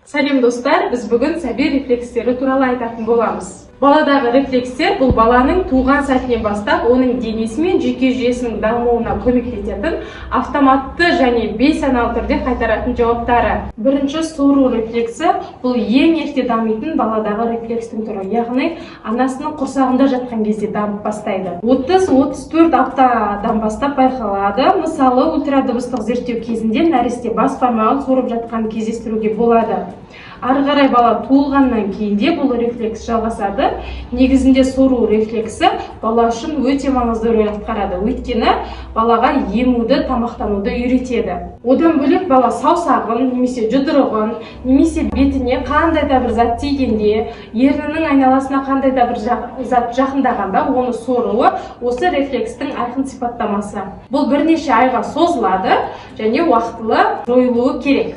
Сәлем, достар! Біз бүгін сәби рефлекстері туралы айтатын боламыз. Баладағы рефлекстер – бұл баланың туған сәтінен бастап оның денесі мен жүйке жүйесінің дамуына көмектесетін автоматты және бейсаналы түрде қайтаратын жауаптары. Бірінші, сору рефлексі. Бұл ең ерте дамитын баладағы рефлекстің түрі, яғни анасының құрсағында жатқан кезде дамып бастайды. 30-34 аптадан бастап байқалады. Мысалы, ультрадыбыстық зерттеу кезінде нәресте бас бармағын сорып жатқанын кездестіруге болады. Ары қарай бала туылғаннан кейін де бұл рефлекс жалғасады. Негізінде сору рефлексі бала үшін өте маңызды рөл атқарады, өйткені балаға емуді, тамақтануды үйретеді. Одан бөлек, бала саусағын немесе жұдырығын немесе бетіне қандай да бір зат тигенде, ернінің айналасына қандай да бір зат жақындағанда оны соруы – осы рефлекстің айқын сипаттамасы. Бұл бірнеше айға созылады және уақытылы жойылуы керек.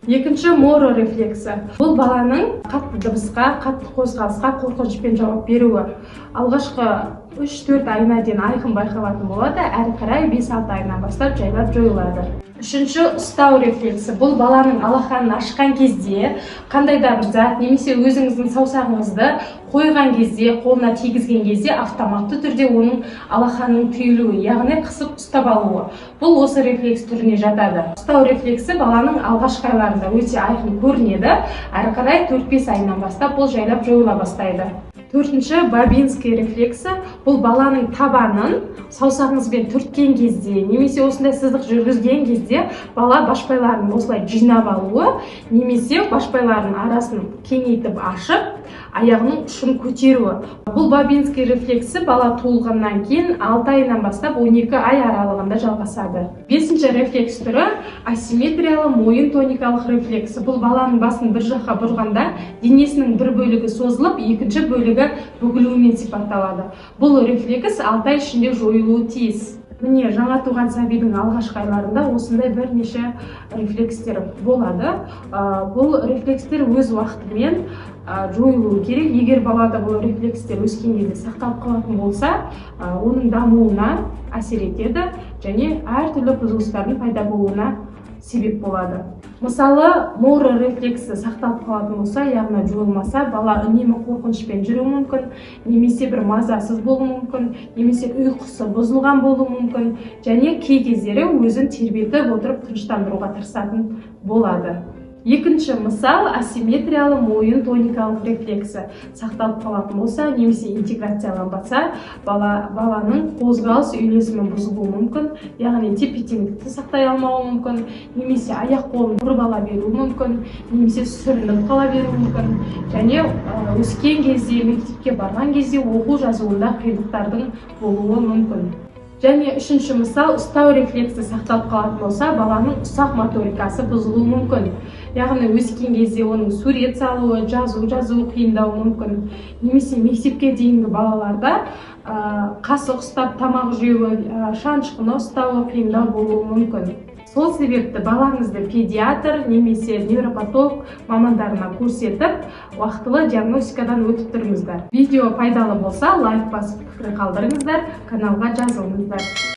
Екінші, Моро рефлексі. Бұл баланың қатты дыбысқа, қатты қозғалысқа қорқынышпен жауап беруі. Алғашқы 3-4 айына дейін айқын байқалатын болады, әрі қарай 5-6 айынан бастап жайлап жойылады. Үшінші, ұстау рефлексі. Бұл баланың алақанын ашқан кезде, қандай да бір зат немесе өзіңіздің саусағыңызды қойған кезде, қолына тигізген кезде автоматты түрде оның алақанының түйілуі, яғни қысып ұстап алуы. Бұл осы рефлекс түріне жатады. Ұстау рефлексі баланың алғашқы айларында өте айқын көрінеді, әрі қарай 4-5 айынан бастап бұл жайлап жойыла бастайды. Төртінші, Бабинский рефлексі. Бұл баланың табанын саусағыңызбен түрткен кезде немесе осындай сызық жүргізген кезде бала башпайларын осылай жинап алуы немесе башпайларының арасын кеңейтіп ашып, аяғының ұшын көтеруі. Бұл Бабинский рефлексі бала туылғаннан кейін 6 айынан бастап 12 ай аралығында жалғасады. Бесінші рефлекс түрі – асимметриялы мойын тоникалық рефлексі. Бұл баланың басын бір жаққа бұрғанда денесінің бір бөлігі созылып, екінші бөлігі бүгілуімен сипатталады. Бұл рефлекс 6 ай ішінде жойылуы тиіс. Міне, жаңа туған сәбидің алғашқы айларында осындай бірнеше рефлекстер болады. Бұл рефлекстер өз уақытымен жойылуы керек. Егер балада бұл рефлекстер өскен кезде сақталып қалатын болса, оның дамуына әсер етеді және әртүрлі бұзылыстардың пайда болуына себеп болады. Мысалы, Моро рефлексі сақталып қалатын болса, яғни жойылмаса, бала үнемі қорқынышпен жүруі мүмкін немесе бір мазасыз болуы мүмкін немесе ұйқысы бұзылған болуы мүмкін және кей кездері өзін тербетіп отырып тыныштандыруға тырысатын болады. Екінші мысал: асимметриялы мойын тоникалық рефлексі сақталып қалатын болса немесе интеграцияланбаса, баланың қозғалыс үйлесімі бұзылуы мүмкін, яғни тепе теңдікті сақтай алмауы мүмкін немесе аяқ қолын бұрып ала беруі мүмкін немесе сүрініп қала беруі мүмкін және өскен кезде, мектепке барған кезде оқу жазуында қиындықтардың болуы мүмкін. Және үшінші мысал: ұстау рефлексі сақталып қалатын болса, баланың ұсақ моторикасы бұзылуы мүмкін, яғни өскен кезде оның сурет салуы, жазу жазуы қиындауы мүмкін немесе мектепке дейінгі балаларда қасық ұстап тамақ жеуі, шанышқыны ұстауы қиындау болуы мүмкін. Сол себепті балаңызды педиатр немесе невропатолог мамандарына көрсетіп, уақытылы диагностикадан өтіп тұрыңыздар. Видео пайдалы болса, лайк басып, пікір қалдырыңыздар, каналға жазылыңыздар.